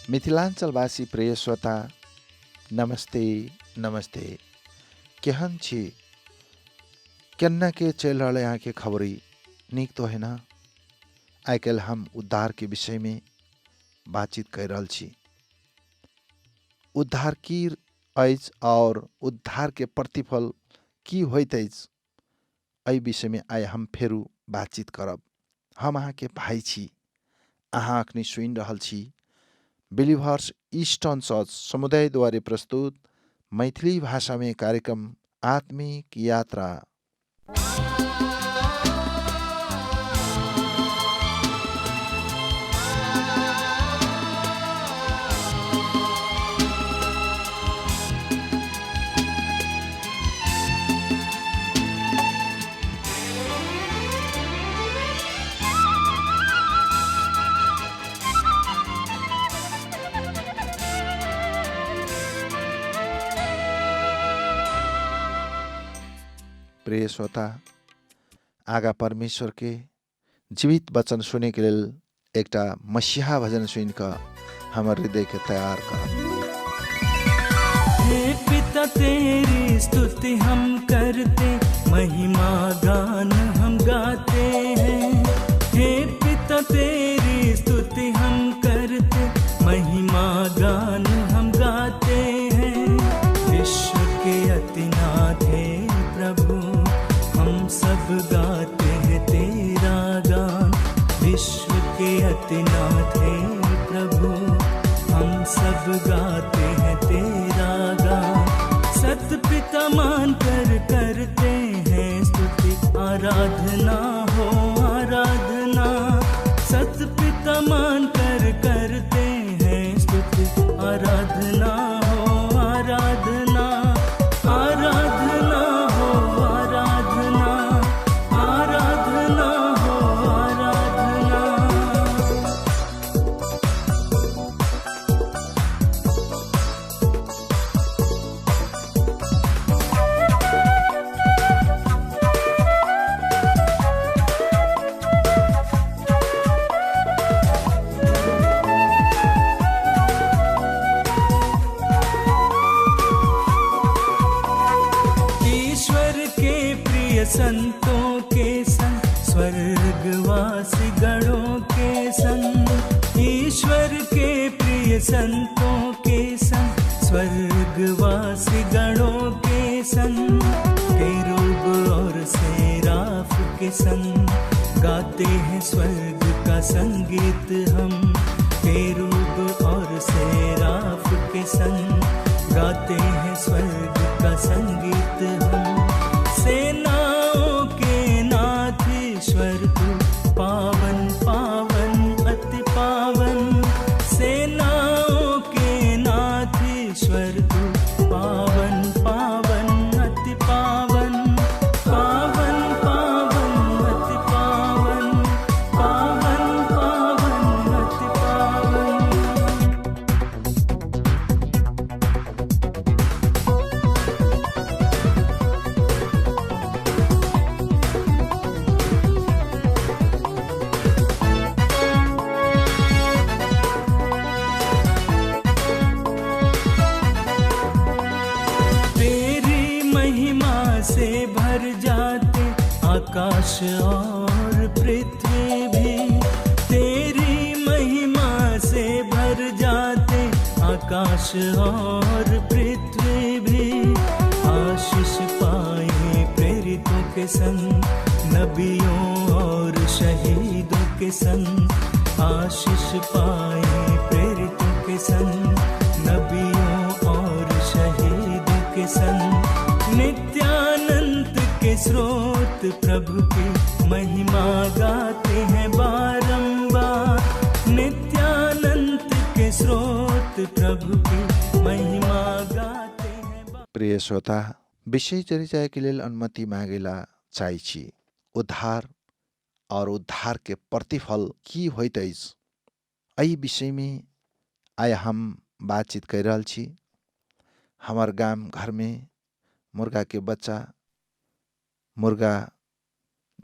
मिथिलाञ्चलवासी प्रिय श्रोता नमस्ते नमस्ते। केहन छी, केन्ना के चलि रहल अहाँके खबरी? नीक तो है ना? आइ काल्हि हम उद्धारके विषयमे बातचीत करि रहल छी। उद्धार की अछि आओर उद्धारके प्रतिफल की होइत अछि, एहि विषयमे आइ हम फेरू बातचीत करब। हम अहाँके भाइ छी। अहाँ अखनी सुनि रहल छी बिलिभर्स ईस्टर्न चर्च समुदायद्वारे प्रस्तुत मैथिली भाषामे कार्यक्रम आत्मिक यात्रा। प्रिय श्रोता, आगा परमेश्वर के जीवित वचन सुने के लेल एकटा मसीहा भजन सुनि कऽ हमर हृदय के तैयार करब। हे पिता तेरी स्तुति हम करते, महिमा गान हम गाते हैं। हे पिता तेरी स्तुति हम करते, महिमा गान हम गाते हैं। विश्व के अतिनाथ हे प्रभु, हम सब गाते हैं तेरा गान। विश्व के अतिनाथ हे प्रभु, हम सब गाते हैं तेरा गान। सत पिता मान कर करते हैं स्तुति, आराधना हो आराधना। सत पिता मान कर करते हैं स्तुति, आराधना हो आराधना। आराधना हो आराधना, आराधना हो आराधना। ईश्वर के प्रिय संतों के संग, स्वर्गवासी गणों के संग। ईश्वर के प्रिय संतों के संग, स्वर्गवासी गणों के संग। केरूब और सेराफ के संग गाते हैं स्वर्ग का संगीत हम। केरूब और सेराफ के संग गाते हैं स्वर्ग का संगीत हम। सेनाओं के नाथ ईश्वर तू पावन पावन अति पावन। सेनाओं के नाथ ईश्वर तू पावन पावन अति पावन। पावन पावन अति पावन, पावन पावन अति पावन। तेरी महिमा से भर जाते आकाश और पृथ्वी भी। तेरी महिमा से भर जाते आकाश और पृथ्वी भी। आशीष पाए प्रेरितों के संग, नबियों और शहीदों के संग। आशीष पाए प्रेरितों के संग, नबियों और शहीदों के संग। नित्यानंद के स्रोत प्रभु की महिमा गाते हैं बारंबार। नित्यानंद के स्रोत प्रभु की महिमा गाते हैं बारंबार। प्रिय श्रोता, विषय चरि जाए के लेल अनुमति मांगेला चाहै छी। उद्धार और उद्धार के प्रतिफल की होइत अछि, एहि विषयमे आइ हम बातचीत करि रहल छी। हमर गाम घरमे मुर्गा के बच्चा मुर्गा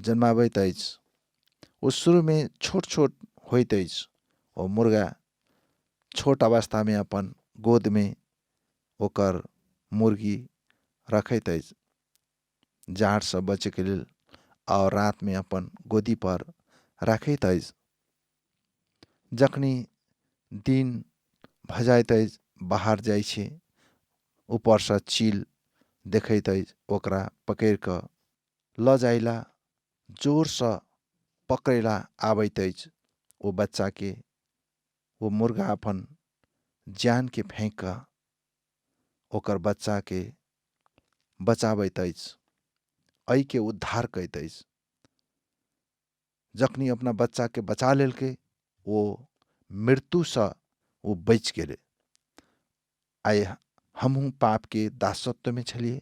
जन्माबैत अछि। ओ सुरुमे छोट छोट होइत अछि। ओ मुर्गा छोट अवस्थामे अपन गोदमे ओकर मुर्गी रखैत अछि जाड़सँ बचैके लेल आओर रातिमे अपन गोदीपर राखैत अछि। जखनी दिन भऽ जाइत अछि बाहर जाइ छै, ऊपरसँ चील देखैत अछि, ओकरा पकड़ि कऽ लऽ जाइला जोरसँ पकड़ैला आबैत अछि। ओ बच्चाके ओ मुर्गा अपन जानके फेक कऽ ओकर बच्चाके बचाबैत अछि, एहिके उद्धार करैत अछि। जखनी अपना बच्चाके बचा लेलकै ओ मृत्युसँ ओ बचि गेलै। आइ हमहूँ पापके दासत्वमे छलियै,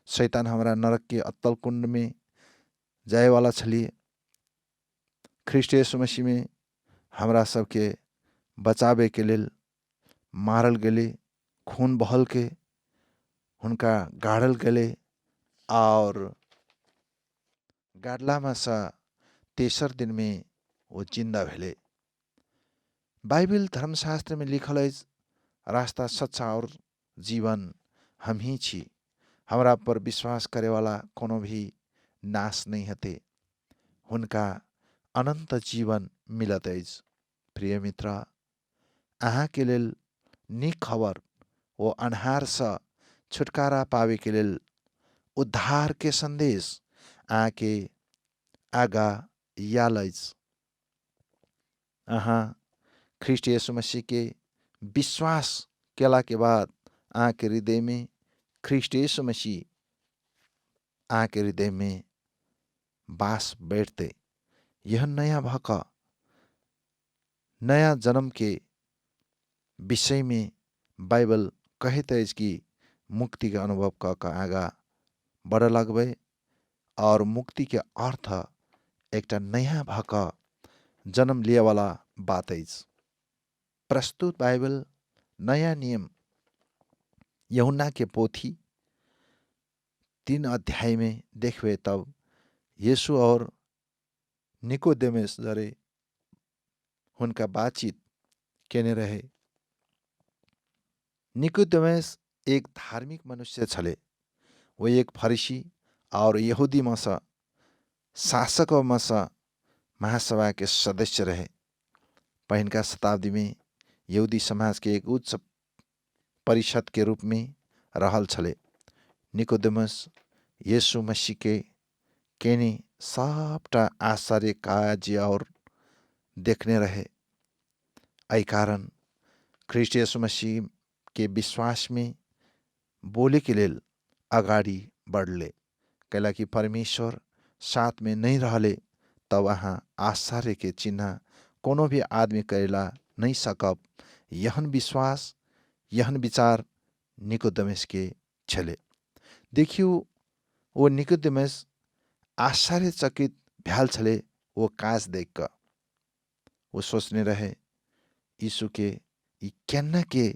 शैतान हमरा नरकके अत्तल कुण्डमे जायवला छलियै। ख्रिस्ट येशू मसीहमे हमरा सबके बचाबैके लेल मारल गेलै, खून बहलकै, हुनका गाड़ल गेलै आओर गाड़लामे सँ तेसर दिनमे ओ जिन्दा भेलै। बाइबिल धर्मशास्त्रमे लिखल अछि, रास्ता सच्चा आओर जीवन हमही छी, हमरा पर विश्वास करेवाला कोनो भी नाश नहि हेतै, हुनका अनन्त जीवन मिलत अछि। प्रिय मित्र, अहाँके लेल नीक खबर ओ अन्हारसँ छुटकारा पाबैके लेल उद्धारके सन्देश अहाँके आगा आयल अछि। अहाँ ख्रिस्ट येशू मसीहके विश्वास केलाके बाद अहाँके हृदयमे ख्रिस्ट येशू मसीह अहाँके हृदयमे बास बैठतै। यह नयाँ भऽ कऽ नयाँ जन्मके विषयमे बाइबल कहैत अछि कि मुक्तिके अनुभव कऽ कऽ आगाँ बढ़ऽ लगबै आओर मुक्तिके अर्थ एकटा नयाँ भऽ कऽ जन्म लिएवाला बात अछि। प्रस्तुत बाइबल नयाँ नियम यूहन्नाके पोथी 3 अध्यायमे देखबै तब यीशु और निकोदेमस जरे हुनका बातचीत केने रहे। निकोदेमस एक धार्मिक मनुष्य छले। ओ एक फरीसी और यहूदीमा सँ शासकमा सँ महासभाके सदस्य रहे। पहिनका शताब्दीमे यहूदी समाजके एक उच्च परिषदके रूपमे रहल छले। निकोदेमस यीशु मसीहके केने सबटा आश्चर्य कार्य और देखने रहे। एहि कारण ख्रिस्ट येशू मसीहके विश्वासमे बोलेके लेल अगाडि बढले, कैलाकि परमेश्वर साथमे नहि रहले तब अहाँ आश्चर्यके चिन्ह कोनो भी आदमी करेला नहि सकब। यहन विश्वास यहन विचार निकोदेमसके छलै। देखियौ, ओ निकोदेमस आश्चर्यचकित भ्याल छलै ओ काज देख कऽ। ओ सोचने रहे यीशुके ई केना के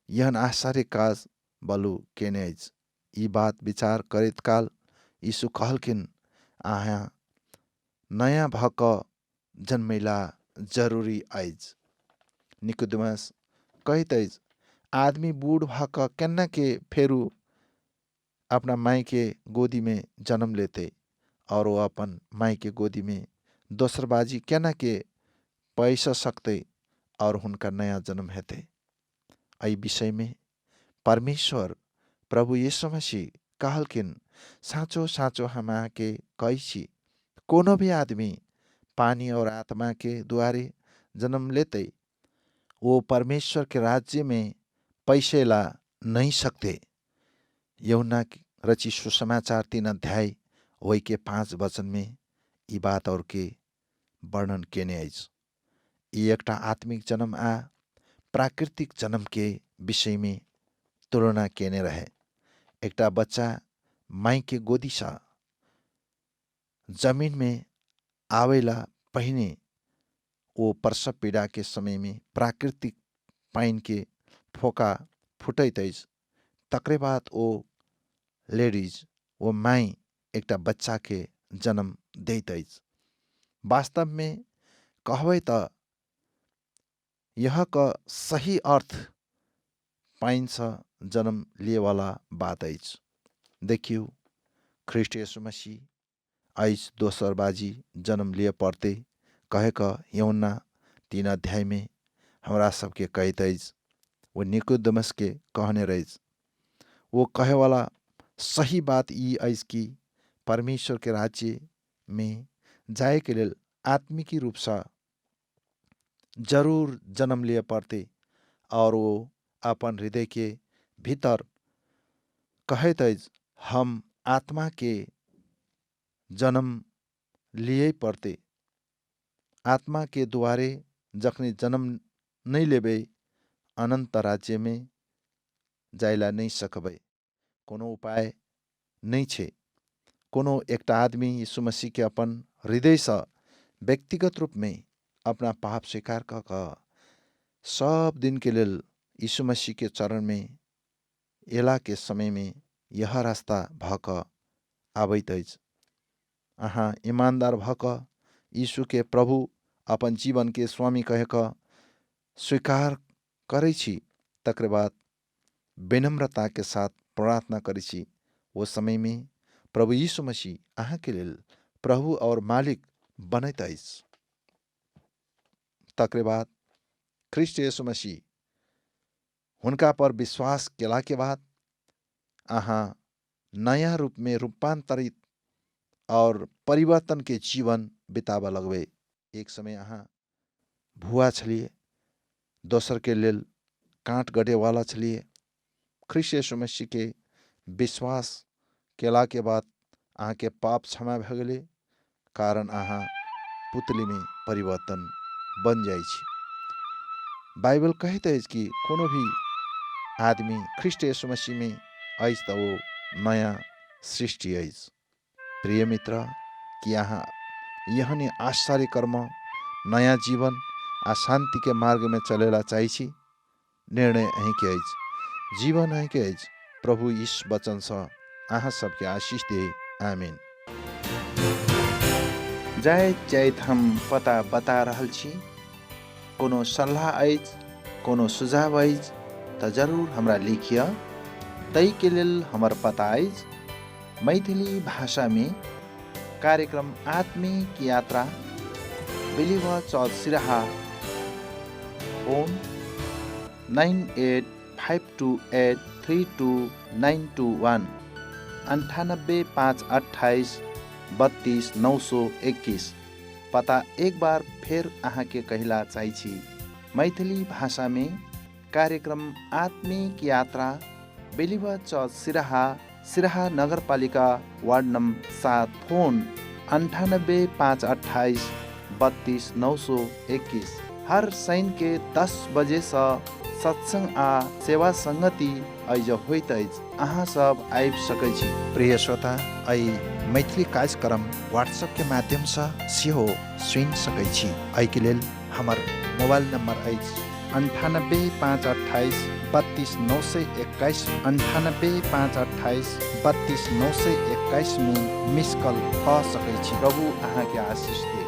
यहन आश्चर्य काज बलु केने अछि। ई बात विचार करैत काल यीशु कहलखिन, अहाँ नयाँ भऽ कऽ जन्मैला जरुरी अछि। निकोदेमस कहैत अछि, आदमी बूढ़ भऽ कऽ केना के फेरू अपना मायके गोदीमे जन्म लेतै और ओ अपन मायके गोदीमे दोसर बाजी केना के पैस सकतै और हुनका नयाँ जन्म हेतै। एहि विषयमे परमेश्वर प्रभु येशू मसीह कहलखिन, साँचो साँचो हम अहाँके कहै छी, कोनो भी आदमी पानी और आत्माके द्वारे जन्म लेतै ओ परमेश्वरके राज्यमे पैसेला नहीं सकते। यूहन्ना रचित सुसमाचार 3 अध्याय ओहिके 5 वचनमे यी बात और के वर्णन केने अछि। यी एकटा आत्मिक जन्म आ प्राकृतिक जन्मके विषयमे तुलना केने रहे। एकटा बच्चा माइके गोदीसँ जमिनमे आवेला पहिने ओ प्रसव पीडाके समयमे प्राकृतिक पानिके फोका फुटैत अछि, तकरे बाद ओ लेडीज ओ माइ एकटा बच्चाके जन्म दैत अछि। वास्तवमे कहबै त यह क सही अर्थ पाइनसँ जन्म लिएवाला बात अछि। देखियौ, ख्रीष्ट येशू मसीह अछि दोसर बाजी जन्म लिअ पड़तै कहे कऽ यूहन्ना 3 अध्यायमे हमरा सबके कहैत अछि। ओ निकोदेमसके कहने रहै। ओ कहेवाला सही बात ई अछि कि परमेश्वरके राज्यमे जायके लेल आत्मिकी रूपसँ जरूर जन्म लिअ पड़तै और ओ अपन हृदयके भीतर कहैत अछि, हम आत्माके जन्म लियै पड़तै। आत्माके द्वारे जखनी जन्म नहि लेबै, अनन्त राज्यमे जाइला नहि सकबै। कोनो उपाय नहि छै। कोनो एकटा आदमी यीशु मसीहके अपन हृदयसँ व्यक्तिगत रूपमे अपना पाप स्वीकार कऽ कऽ सब दिनके लेल यीशु मसीहके चरणमे एलाके समयमे यह रास्ता भऽ कऽ आबैत अछि। अहाँ ईमानदार भऽ कऽ यीशुके प्रभु अपन जीवनके स्वामी कहि कऽ स्वीकार करै छी, तकर बाद विनम्रताके साथ प्रार्थना करै छी, ओ समयमे प्रभु यीशु मसीह अहाँके लेल प्रभु और मालिक बनैत अछि। तकर बाद ख्रीष्ट यीशु मसीह हुनका पर विश्वास केलाके बाद अहाँ नयाँ रूपमे रूपान्तरित और परिवर्तनके जीवन बिताबऽ लगबै। एक समय अहाँ भुआ छलियै, दोसरके लेल काँट गढ़ेवाला छलियै। ख्रीष्ट यीशु मसीहके विश्वास केलाके बाद अहाँके पाप क्षमा भऽ गेलै, कारण अहाँ पुतलीमे परिवर्तन बन जाइ छी। बाइबल कहैत अछि कि कोनो भी आदमी ख्रीष्ट यीशु मसीहमे अछि तऽ ओ नयाँ सृष्टि अछि। प्रिय मित्र, कि अहाँ यहने आश्चर्य कर्म, नयाँ जीवन आ शान्तिके मार्गमे चलेला चाहै छी? निर्णय अहीँके अछि, जीवन अहीँके अछि। प्रभु यीशु वचनसँ अहाँ सबके आशीष दे। आमीन। जाइत जाइत हम पता बता रहल छी। कोनो सल्लाह अछि, कोनो सुझाव अछि तऽ जरूर हमरा लिखिअ। ताहिके लेल हमर पता अछि मैथिली भाषामे कार्यक्रम आत्मिक यात्रा, believer church Siraha, phone 9852832921, 98 5 28 32 921। पता एक बार फेर अहाँके कहिला चाहै छी, मैथिली भाषामे कार्यक्रम आत्मिक यात्रा, बेलिवा चर्च सिराहा, सिराहा नगरपालिका वार्ड नम्बर 7, फोन 98 5 28 32 921। हर शनिके 10 बजेसँ सत्सङ्ग आ सेवा सङ्गति एहिज होइत अछि, अहाँ सब आबि सकै छी। प्रिय श्रोता, एहि मैथिली कार्यक्रम व्हाट्सएप के माध्यमसँ सेहो सुनि सकै छी। एहिके लेल हमर मोबाइल नंबर अछि 98 5 28 32 921, 98 5 28 32 921 में मिस कॉल कऽ सकै छी। प्रभु अहाँके आशीष दे।